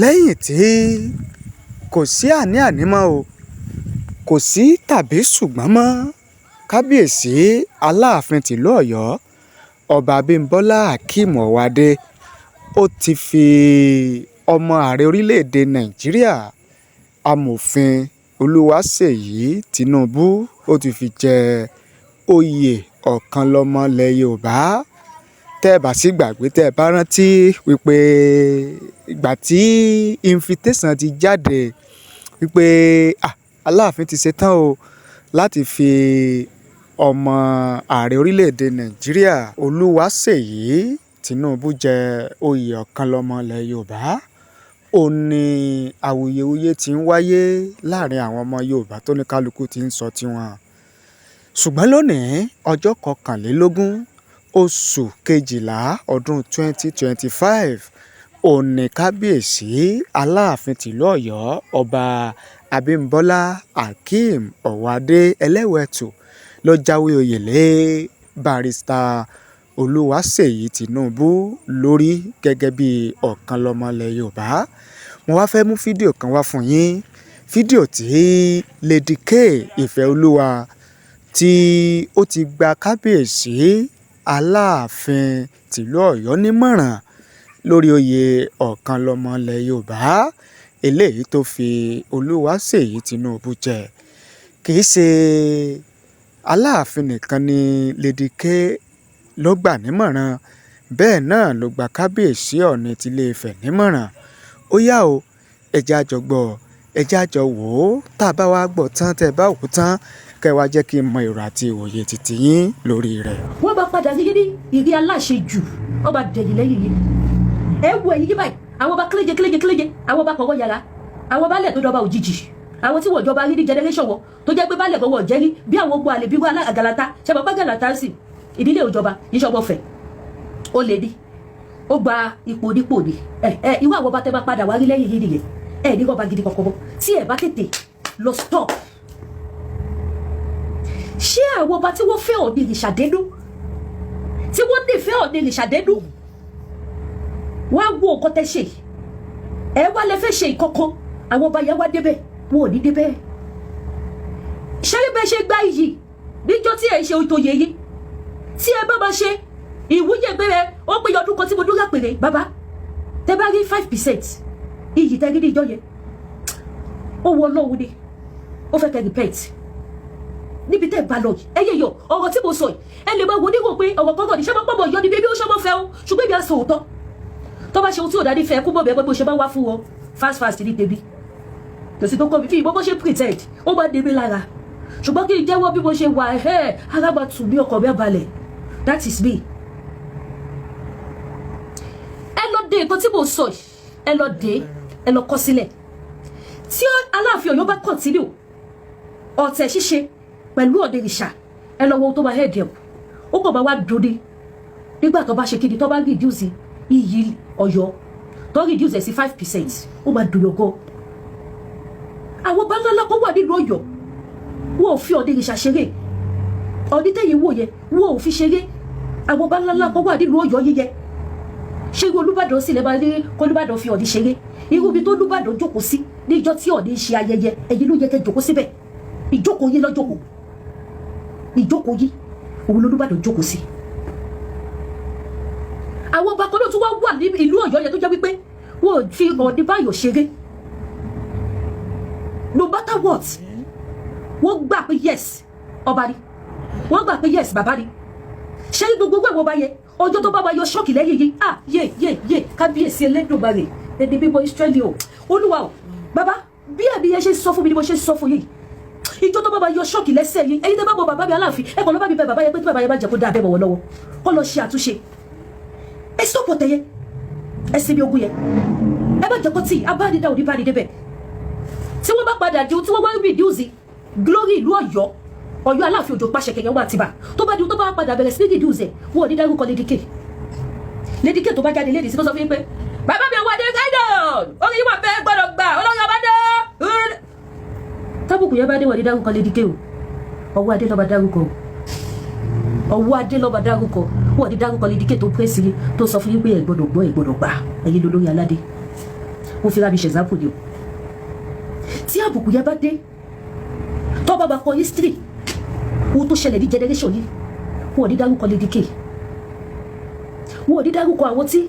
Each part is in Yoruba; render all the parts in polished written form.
Lẹ́yìn tí kò sí àní-àní mọ́ o, kò sí tàbí ṣùgbọ́n mọ́, kábíyèsí Aláàfin tìlú Ọ̀yọ́, Ọba Abimbola Akeem Owoade, ó ti fi ọmọ ààrẹ orílẹ̀‐èdè Nàìjíríà, Amòfin Olúwaṣèyí Tìnúbù, ó ti fi jẹ oyè ọ̀kanlọ́mọ ilẹ̀ Yorùbá. Tẹ́ ẹ bá sì gbàgbé, tẹ́ ẹ bá rántí wípé ìgbà tí invitation ti jáde wípé Aláàfin ti ṣetán o láti fi ọmọ ààrẹ orílẹ̀‐èdè Nàìjíríà Olúwaṣèyí Tìnúbù jẹ oyè ọ̀kanlọ́mọ ilẹ̀ Yorùbá, ó ní awuyewuye tí ń wáyé láàrin àwọn ọmọ Yorùbá tó ní kálukú tí ń sọ tiwọn. Ṣùgbọ́n lónìí, ọjọ́ 21 oṣù kejìlá ọdún 2025, òní kábíyèsí Aláàfin tìlú Ọ̀yọ́, Ọba Abimbola Akeem Owoade Ẹlẹ́wẹ̀tù ló jáwé oyè lé Barrister Olúwaṣèyí Tìnúbù lórí gẹ́gẹ́ bí ọ̀kanlọ́mọ ilẹ̀ Yorùbá. Mo wá fẹ́ mú fídíò kan wá fún yín, fídíò tí Lady K Ìfẹ́olúwa tí ó ti gba kábíyèsí Aláàfin tìlú Ọ̀yọ́ nímọ̀ràn lórí oyè ọ̀kanlọ́mọ ilẹ̀ Yorùbá eléyìí tó fi Olúwaṣèyí Tìnúbù jẹ. Kì í ṣe Aláàfin nìkan ni Lady K ló gbà nímọ̀ràn, bẹ́ẹ̀ náà ló gba kábíyèsí Ọọ̀ni tilé Ifẹ̀ nímọ̀ràn. Ó yá o, ẹ jẹ́ a jọ gbọ́, ẹ jẹ́ a jọ wò ó. Tá a bá wá gbọ́ tán, tẹ́ ẹ bá wò ó tán, kẹ́ ẹ wá jẹ́ kí n mọ èrò àti ìwòye titi yín lórí rẹ̀. Wọ́n bá padà rí ní ìrí aláṣejù, wọ́n bá dẹ̀yìn lẹ́yìn yìí. Ẹ wo ẹ̀yìn yìí báyìí, àwọn ọba kéléje kéléje kéléje, àwọn ọba kọ̀ọ̀rọ̀ yàrá, àwọn baálẹ̀ tó dọba òjijì, àwọn tí wọ́n jọba rí ní generation wọn tó jẹ́ pé baálẹ̀ kan wọ́n jẹ́ rí bí àwọn ogun àlè bí wọ́n àgàlàtà ṣe bọ́ gàlàtà sí ìdílé òjọba ìṣọ̀bọ̀ fẹ̀ ó lè ní ó gba ipò nípò ní ẹ ẹ irú àwọn ọba tẹ́ bá padà wá rí lẹ́yìn yìí nìyẹn. Ẹ ní rọ́bà gidi kankan mọ́ tí ẹ bá tètè lọ stop. Ṣé àwọn ọba tí wọ́n fẹ́ Ọọ̀ni ìrìṣàdénú, tí wọ́n nífẹ̀ẹ́ Ọọ̀ni ìrìṣàdénú, wọ́n á wo nǹkan tẹ́ ṣe, ẹ wá lẹ fẹ́ ṣe ìkọ̀kan, àwọn ọba yẹn wá débẹ̀, wọn ò ní débẹ̀. Ṣé bẹ́ẹ̀ ṣe gbá iyì níjọ́ tí ẹ ṣe ìtòyè yìí, tí ẹ bá máa ṣe ìwúyè gbére, ó pé ọdún kan tí mo dúró àpèrè bàbá, tẹ bá rí 5% iyì tẹ rí ní ìjọ yẹn, ó wọ Ọlọ́run ni ó fẹ́ kẹ́ repent níbi tẹ́ ẹ bá lọ yìí. Ẹ yẹ yọ ọ̀rọ̀ tí mo sọ yìí, ẹ lè máa wo níwò pé ọ̀rọ̀ kọ́kọ́ ní ṣé máa pọ̀ mọ́ yọ ní bíbí ó ṣe mọ́ fẹ́ o, ṣùgbọ́n èmi á sọ òótọ́. Tó bá ṣe ohun tí ò dá nífẹ̀ẹ́ kú mọ̀ bẹ́ẹ̀ bó ṣe máa wá fún wọn fast fast ní tèmi, kò sí tó kọ́ mi fi ìbọn bó ṣe pretend, ó máa dé mi lára. Ṣùgbọ́n kí n jẹ́wọ́ bí mo ṣe wà ẹ̀, ara máa tù mí, ọkàn mi á balẹ̀. That is me. Ẹ lọ dé nǹkan tí mo sọ yìí, ẹ lọ dé, ẹ lọ kọ sílẹ̀. Tí Aláàfin Ọ̀yọ́ bá continue ọ̀tẹ̀ ṣíṣe pẹ̀lú Ọ̀nìrìṣà, ẹ lọ wo ohun tó máa head ẹ̀. Ó kàn máa wá dúdú nígbà tó bá ṣe kíni, tó bá reduce iyì Ọ̀yọ́, tó reduce ẹ̀ sí 5%, ó máa dùn yọgọ́. Àwọn bá ńlá kan wà nílùú Ọ̀yọ́, wọn ò fi Ọ̀nìrìṣà ṣeré. Ọ̀ní tẹ̀yìn wò yẹn, wọn ò fi ṣeré. Àwọn bá ńlá kan wà nílùú Ọ̀yọ́ yíyẹ. Ṣé irú Olúbàdàn sì lè máa ní kólúbàdàn fi Ọ̀ní ṣeré? Irú ibi tó Olúbàdàn jókòó sí níjọ́ tí Ọ̀ní ṣe ayẹyẹ, ẹ̀yin ló yẹ kẹ́ jókòó síbẹ̀. Ìjókòó yín lọ́jókòó, ìjókòó yìí òun lolúbàdàn jókòó sí. Àwọn ọba kan náà tún wá wà ní ìlú Ọ̀yọ́ yẹn tó jẹ́ wípé wọn ò fi Ọ̀ní báyọ̀ ṣeré. No matter what, wọ́n gbà pé yes, ọba ni. Wọ́n gbà pé yes, bàbá ni. Ṣé gbogbo àwọn ọba yẹn, ọjọ́ tó bá wa yọ ṣọ́ọ̀kì lẹ́yìn yìí, ah, yé yé yé, kábíyèsí Ẹlẹ́dùnmarè, ẹni mímọ́ Ísírẹ́lì o, Olúwa o, bàbá, bí ẹ̀mí yẹn ṣe sọ fún mi ni mo ṣe sọ fún yìí. Ìjọ tó bá wa yọ ṣọ́ọ̀kì lẹ́sẹ̀ yìí, ẹ̀yin tẹ́ bá mọ bàbá mi Aláàfin, ẹ kàn lọ́ bá mi bẹ bàbá yẹn pé tí bàbá yẹn bá jẹ́ kó dá abẹ́ mọ̀ wọ́n lọ́wọ́, kó lọ ṣe àtúnṣe. Ẹ stop ọ̀tẹ̀ yẹn, ẹ sinmi ogun yẹn, ẹ má jẹ́ kó tì abánidá òní bá ní débẹ̀. Tí wọ́n bá padà di tí wọ́n wá reduce glory ìlú Ọ̀yọ́, Ọ̀yọ́ Aláàfin Òjò pàṣẹ kẹkẹ wọn àtibá, tó bá di tó bá padà bẹ̀rẹ̀ sí ní reduce ẹ̀, wọn ò ní dárúkọ Lady K. Lady K tó bá jáde lédi sí tó sọ fún yín pé bàbá mi àwọn adé gáìdọ̀n orí yìí wà bẹ́ẹ̀ gbọ́dọ̀ gbà olórí ọba dé, tábùkù yẹn bá dé, wọ́n ní dárúkọ Lady K o. Ọwọ́ adé lọ́ba dárúkọ o, ọwọ́ adé lọ́ba dárúkọ. Wọ́n ní dárúkọ Lady K tó pèsè yín, tó sọ fún yín pé ẹ gbọ́dọ̀ gbọ́, ẹ gbọ́dọ̀ gbà, ẹ̀yin lólórí aládé. Mo fi ra mi ṣe example ni o. Tí àbùkù yẹn bá dé, tó bá bá kọ history ohun tó ṣẹlẹ̀ ní generation yìí, wọn ò ní dárúkọ Lady K, wọn ò ní dárúkọ àwọn tí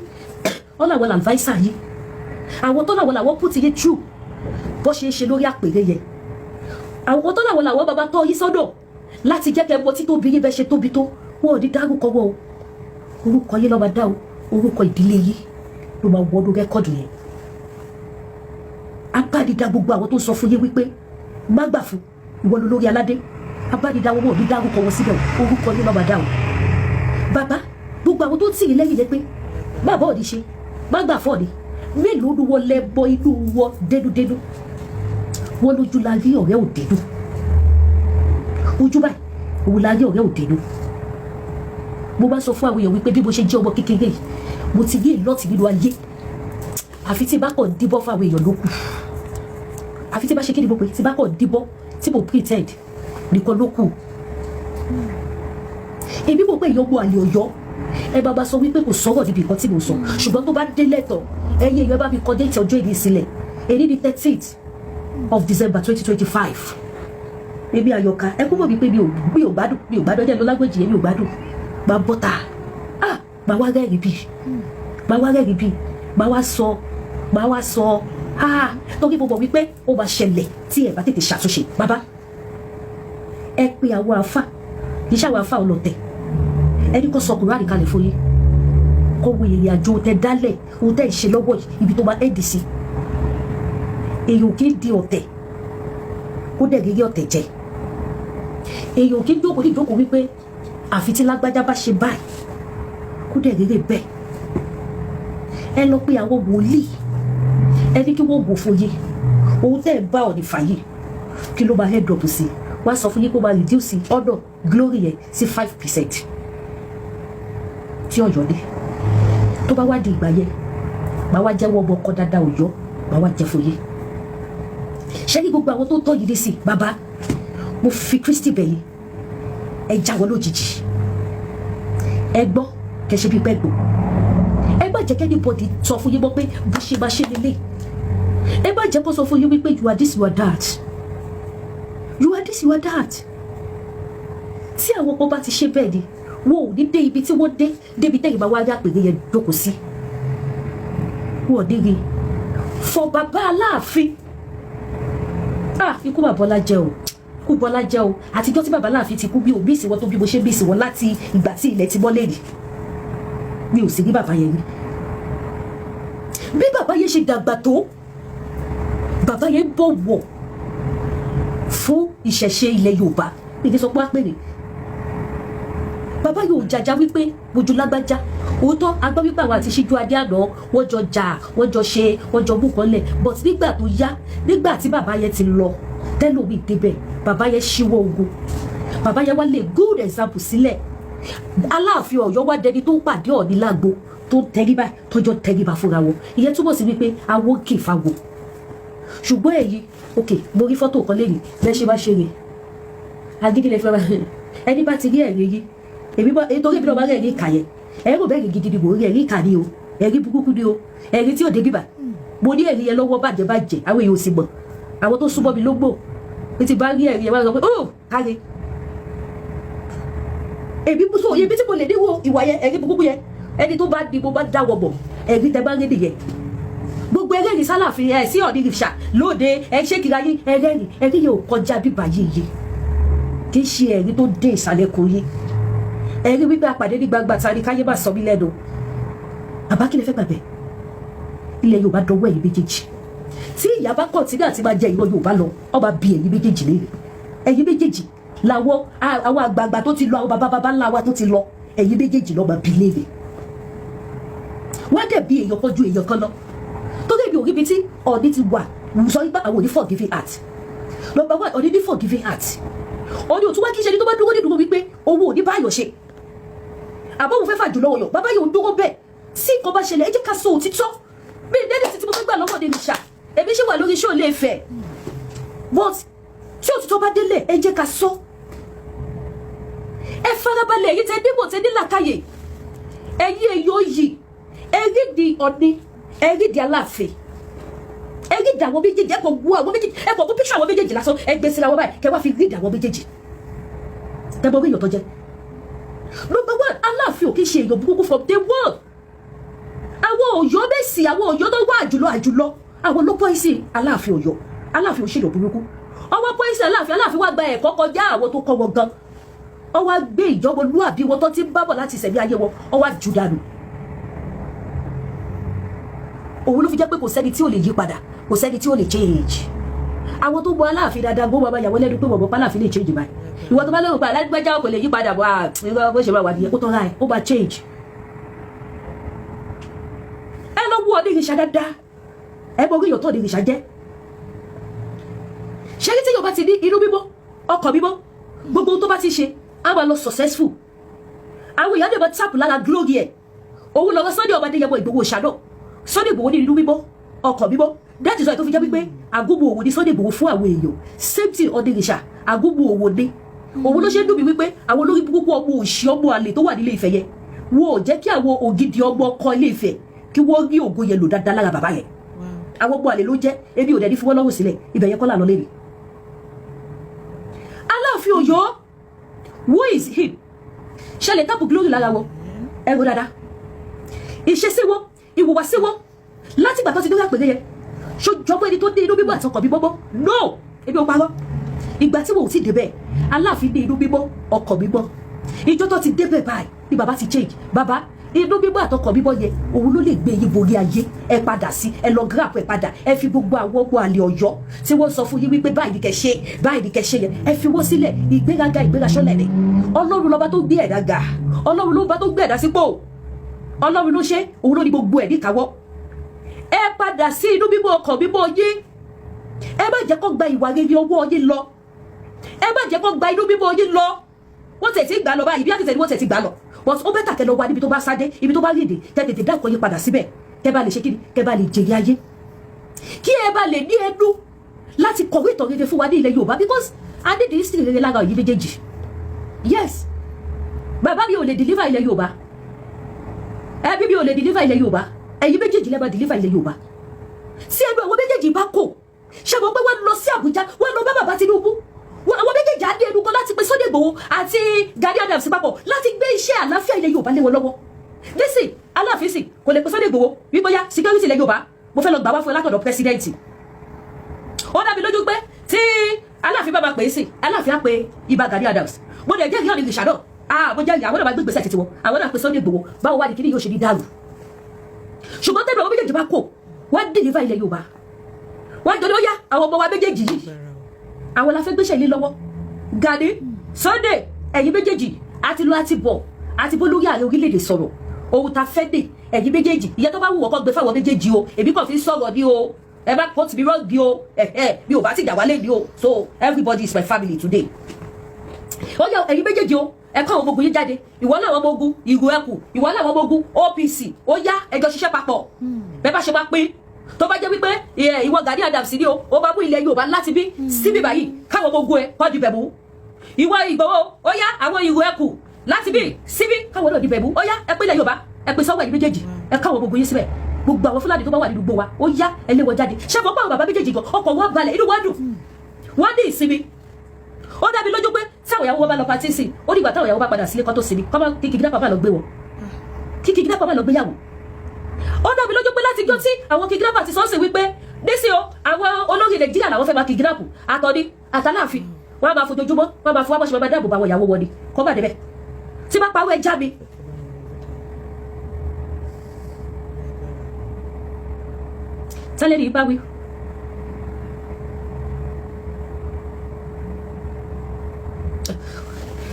wọn làwọn adviser yìí, àwọn tó làwọn làwọn put yín through bó ṣe é ṣe lórí àpèrè yẹn, àwọn tó làwọn làwọn bàbá tọ́ yín sọ́dọ̀ láti jẹ́ kẹ́ mọ̀ tí tóbi yín bẹ́ ṣe tóbi tó. Wọn ò ní dárúkọ wọn o. Orúkọ yín ló máa dá o, orúkọ ìdílé yín ló máa wọnú record yẹn. Abánidá gbogbo àwọn tó sọ fún yín wípé má gbà fún ìwọ ló lórí aládé, abánidá wọn, ò ní dárúkọ wọn síbẹ̀ o. Orúkọ yín ló máa dá o. Bàbá, gbogbo àwọn tó tì í lẹ́yìn yẹn pé má bọ́ọ̀ ní ṣe, má gbà fọ́ ni, mélòó ni wọ́n lẹ bọ inú wọn dénúdénú? Wọn lójú la rí, ọ̀rẹ́ ò dénú. Ojú báyìí òun la rí, ọ̀rẹ́ ò dénú. Mo bá sọ fún àwọn èèyàn wípé bí mo ṣe jẹ́ ọmọ kékeré yìí, mo ti rí ìlọ́ọ̀tì nínú ayé, àfi tí bá kàn díbọ́ fún àwọn èèyàn ló kù. Àfi tí bá ṣe kí ni mo pè, tí bá kàn díbọ́, tí mo pretend nìkan ló kù. Èmi mọ̀ pé èèyàn mú àlè Ọ̀yọ́, ẹ bá bá sọ wípé kò sọ̀rọ̀ níbi nǹkan tí mo sọ, ṣùgbọ́n tó bá délẹ̀ tán, ẹ̀yin èèyàn, bá mi kọ date ọjọ́ ìní sílẹ̀. Èyí ni 13th of December 2025. Èmi àyọkà, ẹ kú mọ̀ mi pé mi ò gbádùn, mi ò gbádùn. Ẹjẹ́ ló lágbèjì yẹn, mi ò gbádùn. Máa bọ́ta, ah, máa wá rẹ́rìí bíi, máa wá rẹ́rìí bíi, máa wá sọ, máa wá sọ, ah, torí mo mọ̀ wípé ó máa ṣẹlẹ̀ tí ẹ bá tètè ṣàtúnṣe. Bàbá, ẹ pe àwọn àáfà, kì í ṣe àwọn àáfà ọlọ́tẹ̀, ẹni kò sọ Kùránì kalẹ̀ fún yín, kó wo ìrìn àjò tẹ dálẹ̀, ohun tẹ́ ì ṣe lọ́wọ́ yìí, ibi tó máa end sí. Èèyàn kì í di ọ̀tẹ̀ kó dẹ̀ rírí ọ̀tẹ̀ jẹ. Èèyàn kì í jókòó ní ìjókòó wípé àfi tí lágbájá bá ṣe báyìí, kó dẹ̀ rírí bẹ́ẹ̀. Ẹ lọ pé àwọn wòlíì, ẹ ní kí wọ́n wò fún yín ohun tẹ́ ẹ bá Ọ̀ọ̀ni fà yìí, kí ló máa head up sí. Wọ́n á sọ fún yín kó máa reduce ọ̀nà glory yẹn sí 5% tí Ọ̀yọ́ ní. Tó bá wá di ìgbà yẹn, màá wá jẹ́wọ́ ọmọ ọkọ dáadáa Ọ̀yọ́, màá wá jẹ́ fún yín. Ṣé ní gbogbo àwọn tó tọ́ yìí dé sí? Bàbá, mo fi Kristi bẹ̀ yín, ẹ jáwọ́ lójijì. Ẹ gbọ́ kẹsẹ́ bíi pẹ́ gbọ́. Ẹ má jẹ́ kí anybody sọ fún yín mọ́ pé bó ṣe máa ṣe lélẹ̀. Ẹ má jẹ́ kó sọ fún yín wípé you are this, you are that, you are this, you are that. Tí àwọn kan bá ti ṣe bẹ́ẹ̀ ni, wọn ò ní dé ibi tí wọ́n dé débi tẹ́yìn máa wá rí àpèrè yẹn jókòó sí. Wọn ò ní rí fọ. Bàbá Aláàfin, ah, ikú bàbá Bọ́lá jẹ́ o, kú Bọ́lá jẹ́ o. Àtijọ́ tí bàbá Aláàfin ti kú, bí ò bí ìsìnwọ́n tó bí mo ṣe bí ìsìnwọ́n láti ìgbà tí ilẹ̀ ti mọ́ lẹ́yìn, mi ò sì rí bàbá yẹn rí. Bí bàbá yẹn ṣe dàgbà tó, bàbá yẹn bọ̀wọ̀ fún ìṣẹ̀ṣe ilẹ̀ Yorùbá. Ìdí sọ pé àpèrè bàbá yóò jàjà wípé mojú lágbájá. Òótọ́ agbọ́ wípé àwọn àti Síjú Adé àná, wọ́n jọ jà, wọ́n jọ ṣe, wọ́n jọ mú kan lẹ̀, but nígbà tó yá, nígbà tí bàbá yẹn ti lọ, tẹ́lómi débẹ̀, bàbá yẹn ṣíwọ́ ogun. Bàbá yẹn wá lè good example sílẹ̀. Aláàfin Ọ̀yọ́ wá dẹni tó ń pàdé Ọọ̀ni lágbo, tó ń tẹríba, tọjọ́ tẹríba fúnra wọn. Ìyẹn túmọ̀ sí wípé àwọn kì í fawo. Ṣùgbọ́n èyí, ok, mo rí fọ́tò kan lẹ́yìn bẹ́ẹ̀ ṣe bá ṣe rè, agídí lè fi ọba ẹni bá ti rí ẹ̀rí yìí. Èmi bá torí èmi náà bá rẹ̀ rí ìkà yẹn, ẹ̀rù bẹ́ẹ̀ rí gidi ni mò ń rí. Ẹ̀rí ìkà ni o, ẹ̀rí burúkú ni o, ẹ̀rí tí ò dé bíbà. Mo ní ẹ̀rí yẹn lọ́wọ́ bàjẹ́ bàjẹ́, àwọn èèyàn ò sì mọ̀. Àwọn tó súnmọ́ mi ló gbò ní ti bá rí ẹ̀rí yẹn, wá sọ pé ó káre. Èmi so èmi tí mo lè níwò ìwà yẹn, ẹ̀rí burúkú yẹn, ẹni tó bá di mo bá dáwọ́ bọ̀, ẹ̀rí tẹ bá rí nìyẹn. Gbogbo ẹlẹ́rìí sálàfin ẹ̀ sí Ọ̀ọ̀ni ìrìṣà lóde, ẹ ṣé kiri ayé ẹlẹ́rìí, ẹ̀rí yẹn ò kọjá bíbá yìí yìí. Kì í ṣe ẹ̀rí tó dé ìsàlẹ̀ kò yé ẹ̀rí wípé apàdé ní gbangba ta ni káyé má sọ mí lẹ́nu. Bàbá, kí lè fẹ́ gbàgbẹ́? Ilẹ̀ Yorùbá dọwọ́ ẹ̀yin méjèèjì. Tí ìyá bá kọ̀ tí náà ti máa jẹ ìran Yorùbá lọ, ọba bí ẹ̀yin méjèèjì léèrè. Ẹ̀yin méjèèjì làwọn àwọn àgbààgbà tó ti lọ, àwọn bàbá bàbá ńlá wa tó ti lọ, ẹ̀yin méjèèjì lọ́ọ́ máa bí léèrè. Wọ́n á dẹ̀ bí èèyàn kan ju èèyàn kan lọ, torí èmi ò rí ibi tí Ọọ̀ni ti wà sọ wípé àwọn ò ní forgiving heart. Number one, Ọọ̀ni ní forgiving heart. Ọọ̀ni ò tún wá kí ṣe ni tó bá dúró nídúró wípé owó ò ní báyọ̀ ṣe, àbọ̀ òun fẹ́ fà jùlọ ọ̀yọ̀. Bàbá yóò dúró bẹ́ẹ̀. Tí nǹkan bá ṣẹlẹ̀, ẹ jẹ́ ká sọ òtítọ́. Bí ìdẹ́ni tí mo fẹ́ gbà lọ́wọ́ ní ṣá, èmi ṣì wà lórí iṣẹ́ òlé Ifẹ̀, but tí òtítọ́ bá délẹ̀, ẹ jẹ́ ká sọ. Ẹ farabalẹ̀. Èyí tẹ nímọ̀, tẹ ní làkàyè, ẹ̀yin èyí yìí, ẹ rí di Ọ̀ọ̀ni, ẹ rí di Aláàfin. Read àwọn méjèèjì. Ẹ kò wo àwọn méjèèjì, ẹ kò kó picture àwọn méjèèjì lásán, ẹ gbé síra wọn báyìí, kẹ wá fi read àwọn méjèèjì, kẹ mọ orí èèyàn tó jẹ. Number one, Aláàfin ò kí ṣe èèyàn burúkú from day one. Àwọn Ọ̀yọ́ Mèsì, àwọn Ọ̀yọ́ tó wà àjùlọ àjùlọ, àwọn ló poison Aláàfin Ọ̀yọ́. Aláàfin ò ṣe èèyàn burúkú. Ọwọ́ poison Aláàfin, Aláàfin wá gba ẹ̀kọ́ kọjá àwọn tó kọ́ wọn gan. Ó wá gbé ìjọmọlúàbí wọn tó ti ń bábọ̀ láti ìṣẹ̀mí ayé wọn, ó wá jù dànù. Òun ló fi jẹ́ pé kò sẹ́ni tí ò lè yí padà, kò sẹ́ni tí ò lè change. Àwọn tó mọ Aláàfin dáadáa gbó bàbá ìyàwó lẹ́nu pé wọ́n mọ̀ pé Aláàfin lè change báyìí. Ìwọ tó bá lérò pé alágbèjà kò lè yí padà bọ̀, bó ṣe máa wà nìyẹn, kó tọ́ra ẹ̀, ó máa change. Ẹ lọ wú ọdún ìrìnsà dáadáa, ẹ mọ orí ìyọ̀tọ̀ ìrìnsà jẹ́. Ṣé ní tí yóò bá ti ní inú mímọ́, ọkàn mímọ́, gbogbo ohun tó bá ti ṣe á máa lọ successful. Àwọn èèyàn lè máa tap lára glory ẹ̀. Òun lọ́rọ̀ Sunday ọba Adéyẹmọ Ìgbòho ṣàná. Sunday Ìgbòho ní inú mímọ́, ọkàn mímọ́. That is why tó fi jẹ́ wípé àgúnmu òwò ní Sunday Ìgbòho fún àwọn èèyàn. Same thing, Ọdẹrìṣà, àgúnmu òwò ní. Òun ló ṣe ń dùn mí wípé àwọn olórí burúkú, ọmọ òṣì, ọmọ àlè tó wà nílé Ifẹ̀ yẹn, wọn ò jẹ́ kí àwọn ògidì ọmọ ọkọ ilé Ifẹ̀ kí wọ́n rí ògo yẹn lò dáadáa lára bàbá yẹn. Àwọn ọmọ àlè ló jẹ́. Ebi ò dẹ̀ ní fi wọ́n lọ́rùn sílẹ̀. Ibẹ̀ yẹn kọ́ là lọ lẹ́nu. Aláàfin Ọ̀yọ́, who is him? Ṣẹlẹ̀ tap glory lára wọn. Ẹrù dáadáa, ìṣesí wọn, ìhùwàsí wọn látìgbà tó ti dórí àpèrè yẹn, ṣojọmọ ẹni tó dé inú mímọ́ àtọkàn mímọ́ mọ́? No, ebi ò parọ́. Ìgbà tí wọn ò tí débẹ̀, Aláàfin dé inú mímọ́, ọkàn mímọ́. Ìjọ tó ti débẹ̀ báyìí ni bàbá ti change. Bàbá, inú mímọ́ àtọkàn mímọ́ yẹn, òun ló lè gbé yín borí ayé. Ẹ padà sí, ẹ lọ grab ẹ padà. Ẹ fi gbogbo àwọn ọmọ àlè Ọ̀yọ́ tí wọ́n sọ fún yín wípé báyìí ni kẹ́ ṣe, báyìí ni kẹ́ ṣe yẹn, ẹ fi wọ́n sílẹ̀. Ìgbéraga, ìgbéraṣọ́lẹ̀ ni. Ọlọ́run lọ́ba tó gbé ẹ̀dá ga, Ọlọ́run ló bá tó gbé ẹ̀dá sípò, Ọlọ́run ló ṣe, òun ló ní gbogbo ẹ̀ níkàwọ́. Ẹ padà sí inú mímọ́, ọkàn mímọ́ yín. Ẹ má jẹ́ kó gba ìwà rere ọwọ́ yín lọ. Ẹ má jẹ́ kó gba inú mímọ́ yín lọ. Wọ́n tẹ̀ tí gbà lọ báyìí, bí àtẹ̀tẹ̀ ni wọ́n tẹ̀ tí gbà lọ, but ó better kẹ́ lọ wá níbi tó bá sáde, ibi tó bá rèdè, kẹ́ tètè dá ìkọ́ yín padà síbẹ̀, kẹ́ bá lè ṣe kíni, kẹ́ bá lè jèrè ayé, kí ẹ bá lè ní ẹnu láti kọ̀wé ìtàn rere fún wa ní ilẹ̀ Yorùbá, because a ní the history rere lára yìí méjèèjì. Yes, bàbá mi ò lè deliver ilẹ̀ Yorùbá, ẹbí mi ò lè deliver ilẹ̀ Yorùbá, ẹ̀yin méjèèjì lẹ́ máa deliver ilẹ̀ Yorùbá. Tí ẹnu àwọn méjèèjì bá kò ṣe mọ̀ pé wọ́n lọ sí Àbújá, wọ́n lọ bá bàbá Tinubu, àwọn méjèèjì á ní ẹnu kan láti pe Sunday Igboho àti Gani Adams papọ̀ láti gbé iṣẹ́ àlàáfíà ilẹ̀ Yorùbá lé wọn lọ́wọ́. Nísìn, Aláàfin sì kò lè pe Sunday Igboho wípé yá, security ilẹ̀ Yorùbá, mo fẹ́ lọ gbà wá fún ẹ látọ̀dọ̀ president. Ó dá mi lójú pé tí Aláàfin bá máa pè é sí, Aláàfin á pe Ìbà Gani Adams. Mo dẹ̀ jẹ́ ìyá ìrìṣà náà. Ah, mo jẹ́ ìyá àwọn náà máa gbé gbèsè títí wọn, àwọn náà pe Sunday Igboho. Báwo wá ní kíní yóò ṣe ní dàrú? Ṣùgbọ́n tẹ́lẹ̀ àwọn méjèèjì bá kò wọ́n deliver ilẹ̀ Yorùbá, wọ́n jọ ní ó yá, àwọn ọmọ wa méjèèjì yìí, àwọn la fẹ́ gbéṣẹ́ ilé lọ́wọ́. Gani, Sunday, ẹ̀yin méjèèjì, àti lọ àti bọ̀, àti bó lórí ààrẹ orílẹ̀-èdè sọ̀rọ̀, ohun ta fẹ́ dè ẹ̀yin méjèèjì, ìyẹn tó bá wù wọ́n kọ́ gbé fáwọn méjèèjì o. Èmi kàn fi ń sọ̀rọ̀ ní o, ẹ bá quote mi wrong o, ẹ mi ò bá ti jà wálé ní o. So everybody is my family today. Ó yẹ ẹ̀yin méjèèjì o, ẹ kọ́ àwọn ọmọ ogun yín jáde. Ìwọ náà, àwọn ọmọ ogun ìrù ẹkù, ìwọ náà, àwọn ọmọ ogun OPC, ó yá, ẹ jọ ṣiṣẹ́ papọ̀. Bẹ́ẹ̀ bá ṣe máa pín, tó bá jẹ́ wípé ìwọ Gani Adams ni o, ó máa mú ilẹ̀ Yorùbá láti bí síbí báyìí, káwọn ọmọ ogun ẹ kọ́ di bẹ̀mú. Ìwọ Ìgbòho, ó yá, àwọn ìrù ẹkù láti bí síbí, káwọn náà di bẹ̀mú. Ó yá, ẹ pín ilẹ̀ Yorùbá, ẹ pín sọ́wọ́ ẹ̀yin méjèèjì, ẹ káwọn ọmọ ogun yín síbẹ̀. Gbogbo àwọn Fúlàní tó bá wà nínú gbó wa, ó yá, ẹ lé wọn jáde. Ṣé mo pa àwọn bàbá méjèèjì gan, ọkọ̀ wọn balẹ̀, inú wọn dùn, wọ́n ní ìsinmi. Ó dá mi lójú pé táwọn ìyàwó wọn bá lọ party sí, ó dìgbà táwọn ìyàwó bá padà sílé kọ́ tó sinmi, kọ́ kí kidnapper bá lọ gbé wọn, kí kidnapper bá lọ gbéyàwó. Ó dá mi lójú pé láti jọ́ tí àwọn kidnapper ti sọ́ọ̀sì wípé nísì o, àwọn olórí Nàìjíríà làwọn fẹ́ máa kidnap, àtọ́ni àtàláàfin, wọ́n á máa fojoojúmọ́, wọ́n á máa fi wá bọ́ṣe máa dáàbò bo àwọn ìyàwó wọn ni kọ́ bá débẹ̀ tí bá pawọ́ ẹ já mi. Tẹ́lẹ̀ ní bá wí.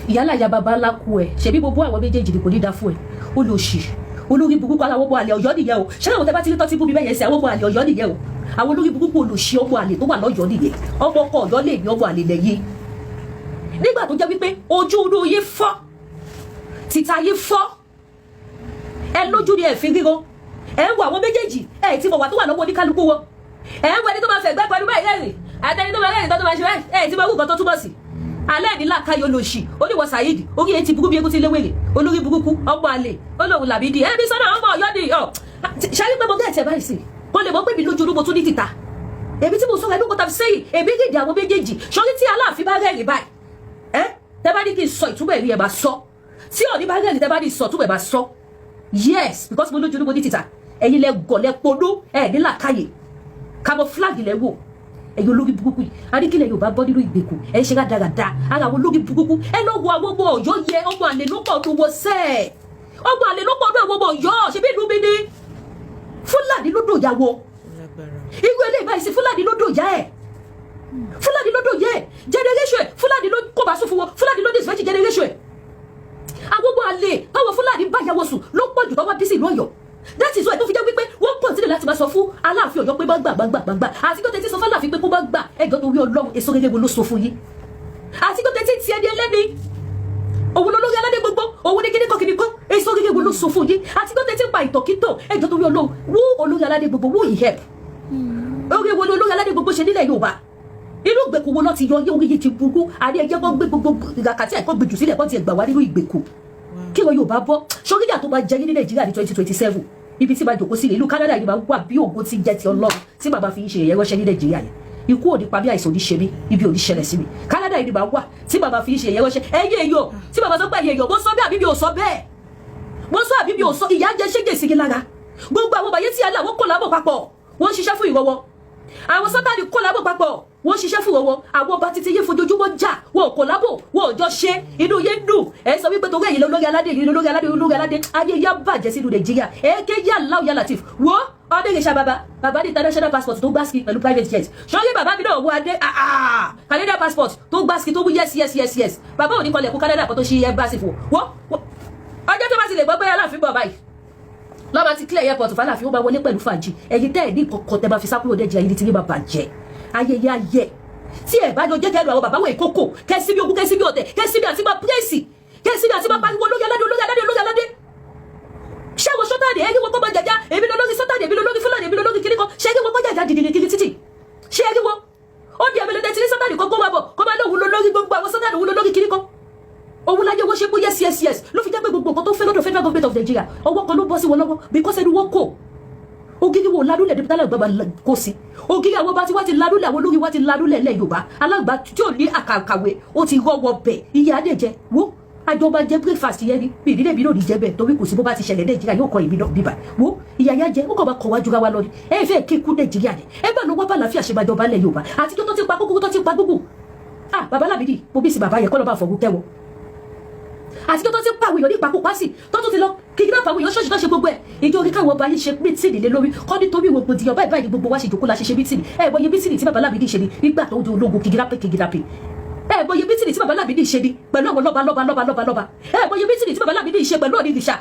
Ìyálà ìyá baba ńlá kú ẹ, ṣebí gbogbo àwọn méjèèjì ni kò ní da fún ẹ, olóṣì, olórí burúkú. Aláwọ̀ ọmọ àlè Ọ̀yọ́ nìyẹn o. Ṣé àwọn tẹ bá ti rí tọ́tí bú mi bẹ́yẹn sí, àwọn ọmọ àlè Ọ̀yọ́ nìyẹn o. Àwọn olórí burúkú, olóṣì, ọmọ àlè tó wà lọ́yọ̀ọ́ nìyẹn. Ọmọ ọkọ Ọ̀yọ́ lè ní ọmọ àlè lẹ́yìn. Nígbà tó jẹ́ wípé ojú inú yín fọ́, títa yín fọ́, ẹ lójú ni ẹ fi ríro. Ẹ ń wo àwọn méjèèjì, ẹ tí mo wà tó wà lọ́wọ́ oníkálukú wọn. Ẹ ń wo ẹni tó máa fẹ̀gbẹ́ pẹ̀lú báyìí rẹ́rìn, àtẹni tó máa rẹ́rìn tó máa ṣe báyìí. Ẹ tí mo rú nǹkan tó túmọ̀ sí alẹ́ ní làákàyè. Olóṣì oníwọ̀ Saheed, orí etí burúkú bí egun ti léwèrè, olórí burúkú, ọmọ àlè, olóhùn làbídì ẹbí sọ́nà ọmọ Ọ̀yọ́ ni ọ ṣáyé pé mo gẹ̀ẹ́tì ẹ̀ báyìí sí kó lè mọ̀ pé mi lójú mo tún ní tìta. Èmi tí mo sọ̀rọ̀ ẹnu kò tàbí sẹ́yìn, èmi rí ìdí àwọn méjèèjì sọ́rí. Tí Aláàfin bá rẹ́rìn báyìí, ẹ tẹ́ bá ní kí n sọ ìtumọ̀ ẹ̀rí, ẹ̀ máa sọ. Tí Ọọ̀ni bá rẹ́rìn, tẹ́ bá ní sọ ìtumọ̀, ẹ̀ máa sọ. Yes, because mo lójú ní mo ní títà. Ẹ̀yin lẹ gọ̀, lẹ ponú, ẹ̀ ní làákàyè, camouflage lẹ wò. Ẹ̀yin olórí burúkú yìí, adékìlẹ̀ Yorùbá bọ́ nínú ìgbèkùn, ẹ̀ ṣe rádaràda ara àwọn olórí burúkú. Ẹ lọ wo àwọn ọmọ Ọ̀yọ́ yẹ, ọmọ àlè ló pọ̀ ọdún wọn sẹ́ẹ̀, ọmọ àlè ló pọ̀ ọdún àwọn ọmọ Ọ̀yọ́. Ṣe bí ìlú mi ni Fúlàní ló dòyà wọ irú eléyìí báyìí sí? Fúlàní ló dòyà ẹ̀, Fúlàní ló dòyà ẹ̀. Generation ẹ̀, Fúlàní ló kó bá sùn fún wọn, Fúlàní ló disvirgin generation ẹ̀. Àwọn ọmọ àlè táwọn Fúlàní bá yàwó sùn ló pọ̀ jù tọ́wọ́ bí sí ìlú Ọ̀yọ́. That is why tó fi jẹ́ wípé wọ́n continue láti máa sọ fún Aláàfin Ọ̀yọ́ pé má gbà, má gbà, má gbà. Àti tó tẹ́tí sọ fún Aláàfin pé kó má gbà, ẹgbẹ́ tó rí Ọlọ́run, èso rere wo ló sọ fún yín? Àti tó tẹ́tí ti ẹni ẹlẹ́ni, òun ló lórí aládé gbogbo, òun ní kíní kan kíní kan, èso rere wo ló sọ fún yín? Àti tó tẹ́tí pa ìtọ̀kítọ̀, ẹgbẹ́ tó rí Ọlọ́run, wú olórí aládé gbogbo, wú ìhẹ́p orí wo ni olórí aládé gbogbo ṣe nílẹ̀ Yorùbá? Inú ìgbèkùn wo lọ ti yọ orí yìí ti burú? Àní ẹjẹ kó gbé gbogbo ìràkàtì ẹ̀kọ́ gbèjù sílẹ̀, kó tiẹ̀ gbà wá nínú ìgbèkùn, kí wọn yóò bá bọ́ sóríyà tó máa jẹ ní Nàìjíríà ní 2027. Ibi tí máa jòkó sí ìlú Canada yìí máa wà bí ògo ti jẹ ti Ọlọ́run tí màmá fi ń ṣe ìyẹn ránṣẹ́ ní Nàìjíríà yẹn. Ikú ò ní pa mí, àìsàn ò ní ṣe mí, ibi ò ní ṣẹlẹ̀ sí mi. Canada yìí ni màá wà tí màmá fi ń ṣe ìyẹn ránṣẹ́. Ẹ̀yin èèyàn, tí màmá sọ pé ẹ̀yin èèyàn, mo sọ bẹ́ẹ̀ àbí mi ò sọ bẹ́ẹ̀? Mo sọ àbí mi ò sọ? Ìyá jẹ ṣége sí lára gbogbo àwọn bàyẹ́ tí aláwọ̀ kò lábọ̀ papọ̀, wọ́n ń ṣiṣẹ́ fún ìrọwọ́. Àwọn sátani kò lábọ̀ papọ̀, wọ́n ṣiṣẹ́ fún wọn. Àwọn ọba títí yé fojoojúmọ́ jà, wọn ò kò lábò, wọn ò jọ ṣe, inú yé dùn. Ẹ sọ wípé torí ẹ̀yin lórí aládé yìí, lórí aládé, lórí aládé, ayé yá bàjẹ́ sínú Nàìjíríà. Èké yá láwù yá latif wo ọdẹ ìṣà bàbá bàbá ní international passport tó gbásíkì pẹ̀lú private jet. Sọ́yẹ́ bàbá mi náà wo adé Canadian passport tó gbásíkì tó mú. Yes, bàbá ò ní kọlẹ̀ kó Canada kan tó ṣí embassy fún wọ́n. Ọjọ́ tó bá ti lè gbọ́ pé Aláàfin bọ̀ báyìí, lọ́ba ti clear airport fàlàfin, ó máa wọlé pẹ̀lú fàájì. Ẹ̀yin tẹ́ ẹ̀ ní kọ̀kọ́ tẹ́ bá fi sákúrò dẹ́jẹ́, ayé tí yín máa bàjẹ́. Ayẹyẹ ayẹ tí ẹ̀ bá jọ jẹ́jẹ́ lu àwọn bàbá wọ̀ ìkókò kẹ́sí bí ogun, kẹ́sí bí ọ̀tẹ̀, kẹ́sí bí àti máa pírẹ́sì, kẹ́sí bí àti máa pariwo olórí aládé, olórí aládé, olórí aládé. Ṣé àwọn sọ́tàdì ẹ̀rí wọn kọ́ máa jàjà? Èmi lọ lórí sọ́tàdì, èmi lọ lórí Fúlàní, èmi lọ lórí kíní kan. Ṣé ẹ̀rí wọn kọ́ jàjà dìdìrì kiri títì? Ṣé ẹ̀rí wọn ó di ẹ̀mí lọ́dẹ tí ní sọ́tàdì kan kó máa bọ̀, kó máa lóhun lọ lórí gbogbo àwọn sọ́tàdì, òun lọ lórí kíní kan, òun láyé wọ́n ṣe pé yes. Ló fi jẹ́ pé gbogbo nǹkan tó fẹ́ lọ́dọ̀ federal government of Nigeria, ọwọ́ kan ló bọ́ sí wọn lọ́wọ́, because ẹnu wọn kò. Ògiri wo ladúlẹ̀ débi tálẹ̀ gbọ́dọ̀ kó sí ògiri. Àwọn ọba tí wọ́n ti ladúlẹ̀, àwọn olórí wọ́n ti ladúlẹ̀ lẹ̀ Yorùbá. Alágbà tí ò ní àkàkàwé, ó ti rọ́wọ́ bẹ̀. Iye adé jẹ wo àjọ máa jẹ breakfast yẹn ni bí ìdílé mi náà ní jẹ bẹ́ẹ̀, torí kò sí bó bá ti ṣẹlẹ̀ Nàìjíríà yóò kọ ìbí náà bíbà. Wo ìyá yá jẹ, ó kàn máa kọ̀ wájú ra wa lọ ni. Ẹ fẹ́ kéku Nàìjíríà ni ẹ bá lọ wá bá àlàáfíà ṣe máa jọba lẹ̀ Yorùbá àti tó ti pa gbogbo, tó ti pa gbogbo. Ah, bàbá Lámìdí, mo bí sí bàbá yẹn, kọ́ ló bá fọ̀rọ̀ kẹ́wọ́. Àti tó ti pa àwọn èèyàn ní ìpakúpa sí, tó tún ti lọ kidnap àwọn èèyàn ṣọ́ọ̀ṣì, tó ṣe gbogbo ẹ̀, ìjọ orí káwọn ọba yìí ṣe meeting lé lórí kọ́. Nítorí rògbòdìyàn báyìí báyìí, gbogbo wa ṣe jòkó la ṣe meeting. Ẹ bọ́ iye meeting tí bàbá Lámìdí ṣe ni nígbà tó di ológun kidnapping kidnapping. Ẹ bọ́ iye meeting tí bàbá Lámìdí ṣe ni pẹ̀lú àwọn lọ́ba lọ́ba lọ́ba lọ́ba lọ́ba. Ẹ bọ́ iye meeting tí bàbá Lámìdí ṣe pẹ̀lú Ọ̀nì ìrìṣà.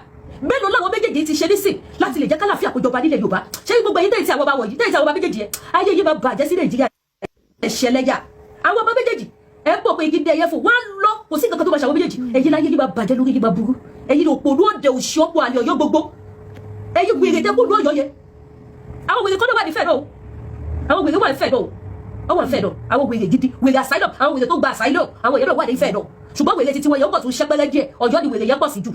Mélòó láwọn méjèèjì ti ṣe nísìn láti lè jẹ́ kálàfíà kó jọba nílẹ̀ Yorùbá? Ṣé gbogbo ẹ̀yin tẹ̀yìn tí àwọn ọba wọ̀nyí, tẹ̀yìn tí àwọn ọba méjèèjì yẹn, ayé yìí máa bàjẹ́ sí Nàìjíríà? Ẹ̀ṣẹ̀ lẹ́yà àwọn ọba méjèèjì, ẹ ń bọ̀ pé igi dé ẹyẹ fún wọn lọ, kò sí nǹkan kan tó máa ṣàwọn méjèèjì. Ẹ̀yin láyé yìí máa bàjẹ́, lórí yìí máa burú. Ẹ̀yin òpònú òde òṣì ọ̀pọ̀ àlè Ọ̀yọ́ gbogbo, ẹ̀yin wèrè tẹ́ kó lu Ọ̀yọ́ yẹn. Àwọn wèrè kọ́ ló wà nífẹ̀ẹ́ náà o. Àwọn wèrè wà nífẹ̀ẹ́ náà o, wọ́n wà nífẹ̀ẹ́ náà. Àwọn wèrè gidi, wèrè asylum, àwọn wèrè tó gba asylum, àwọn èèyàn náà wà nífẹ̀ẹ́ náà, ṣùgbọ́n wèrè títí wọn yẹn ó pọ̀ tún ṣẹ́pẹ́rẹ́ díẹ̀. Ọ̀yọ́ ni wèrè yẹn pọ̀ sí jù.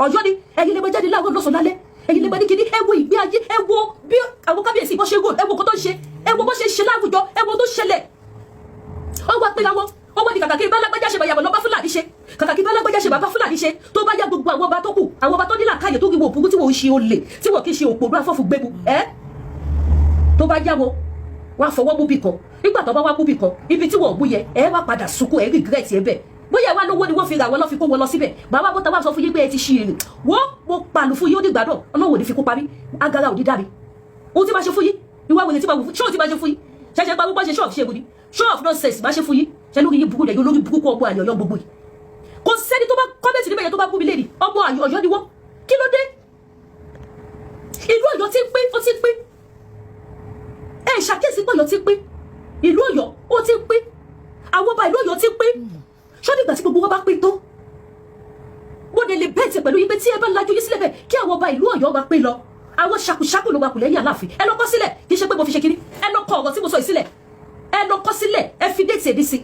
Ọ̀yọ́ ni ẹ̀yin lè máa jáde láàárọ̀, lọ́sàn-án, lálẹ́. Ẹ̀yin lè máa ní kíní. Ẹ wo ìgbé ayé, ẹ wo bí àwọn kábíyèsí bó ṣe rò, ẹ wo kó tó ń ṣe, ẹ wo bó ṣe ṣe láwùjọ, ẹ wo tó ṣẹlẹ̀. Ó wá pé àwọn ó wọ́n ní kàkà kí bá lágbájá ṣe bàyàbọ̀ lọ́ba Fúlàní ṣe, kàkà kí bá lágbájá ṣe bàbá Fúlàní ṣe. Tó bá yá, gbogbo àwọn ọba tó kù, àwọn ọba tó ní làákàyè, tó rí wo òpùrú, tí wọ́n ń ṣe olè, tí wọ́n kì í ṣe òpònú afọ́fù gbébu ẹ́, tó bá yá wọn, wọ́n á fọwọ́ mú bì kan. Nígbà tó bá wá mú bì kan, ibi tí wọ́n mú yẹ, ẹ wá padà sunkún, ẹ regret ẹ bẹ́ẹ̀. Bóyá wá lówó ni wọ́n fi rà wọ́n lọ́ fi kó wọn lọ síbẹ̀. Bàbá bọ́ta wá sọ fún yín pé ẹ ti ṣí èrè wọ́n. Mo pàlù fún yín, ó dìgbà náà Ọlọ́run ò ní fi kó parí, agara ò ní dá mi. Ohun tí máa ṣe fún yín, ìwà wèrè tí máa wù fún ṣọ́ọ̀ tí máa ṣe fún yín, ṣẹ̀ṣẹ̀ pa gbogbo ṣe ṣọ́ọ̀ ṣe ni show of nonsense máa ṣe fún yín. Ṣe lórí yín burú lẹ́yìn olórí burúkú ọmọ àlè Ọ̀yọ́ gbogbo yìí? Kò sẹ́ni tó bá comment níbẹ̀ yẹn tó bá bú mi lẹ́ni ọmọ àlè Ọ̀yọ́ ni wọ́n. Kí ló dé? Ìlú Ọ̀yọ́ ti ń pín, ó ti ń pín. Ẹ ṣàkíyèsí pé Ọ̀yọ́ ti ń pín, ìlú Ọ̀yọ́ ó ti ń pín, àwọn ọba ìlú Ọ̀yọ́ ti ń pín. Ṣọ́ nígbà tí gbogbo wọn bá pín tán, mo lè lè bẹ́ẹ̀ tẹ̀ pẹ̀lú yín pé tí ẹ bá lajú yín sílẹ̀ bẹ́ẹ̀, kí àwọn ọba ìlú Ọ̀yọ́ máa pín lọ, àwọn ṣàkúṣàkù ló máa kù lẹ́yìn Aláàfin. Ẹ lọ kọ sílẹ̀, kì í ṣe pé mo fi ṣe kiri. Ẹ lọ kọ ọ̀rọ̀ tí mo sọ yìí sílẹ̀, ẹ lọ kọ sílẹ̀, ẹ fi date èdè sí.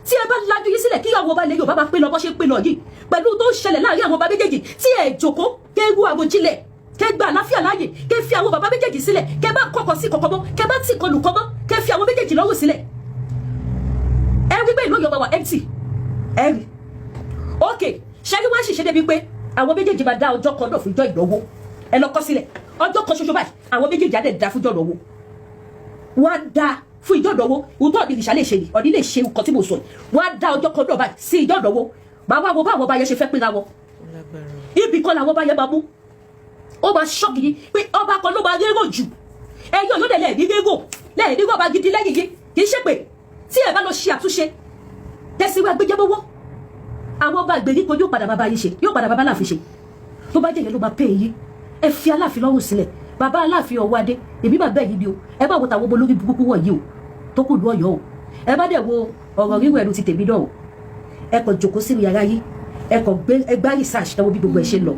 Tí ẹ bá lajú yín sílẹ̀ kí àwọn ọba ilẹ̀ Yorùbá máa pín lọ bó ṣe pín lọ yìí, pẹ̀lú tó ń ṣẹlẹ̀ láàrin àwọn ọba méjèèjì, tí ẹ jòkó kẹ́ ru àròjinlẹ̀, kẹ́ gba àlàáfíà láàyè, kẹ́ fi àwọn bàbá méjèèjì sílẹ̀, kẹ́ bá kọkọ sí kọkọ mọ́, kẹ́ bá tì kọlù kọ mọ́, kẹ́ Fi àwọn méjèèjì lọ́rùn sílẹ̀. Ẹ rí pé ìlú Ọ̀yọ́ máa wà empty. Ẹ rí, ok, ṣẹ́rí wá ṣìṣẹ́ débi pé àwọn méjèèjì máa dá ọjọ́ kan náà fún ìjọ ìnáwó. Ẹ lọ kọ sílẹ̀, ọjọ́ kan ṣoṣo báyìí, àwọn méjèèjì á dẹ̀ dá fún ìjọ ìnáwó. Wọ́n á dá fún ìjọ ìnáwó. Òótọ́ Ọ̀ọ̀ni ìrìṣà lè ṣe ni, Ọ̀ọ̀ni lè ṣe nǹkan tí mo sọ yìí. Wọ́n á dá ọjọ́ kan náà báyìí sí ìjọ ìnáwó. Màá wá wo bá àwọn ọba yẹn ṣe fẹ́ pínra wọn. Ibì kan làwọn ọba yẹn máa mú. Ó máa shock yín pé ọba kan ló máa rérò jù. Ẹ̀yin Ọ̀yọ́ dẹ̀ lẹ́ẹ̀ ní rérò, lẹ́ẹ̀ ní rọ́ọ̀bà gidi lẹ́yìn yìí. Kì í ṣe pé tí ẹ bá lọ ṣe àtúnṣe tẹ̀síwá gbẹjẹ́bọ́wọ́, àwọn ọba ìgbèríko yóò padà bàbá yín ṣe, yóò padà bàbá Aláàfin ṣe. Tó bá jẹ́ yẹn ló máa pè é yín, ẹ fi Aláàfin lọ́rùn sílẹ̀. Bàbá Aláàfin ọwọ́ adé, èmi máa bẹ̀ yín ni o. Ẹ má wo tàwọn ọmọ olórí burúkú wọ̀nyí o tó kù lú Ọ̀yọ́ o. Ẹ má dẹ̀ wo ọ̀rọ̀ rírọ̀ ẹnu ti tèmi náà o. Ẹ kàn jòkó sínú yàrá yín, ẹ kàn gbé ẹ gbá research náà, wo bí gbogbo ẹ ṣe ń lọ.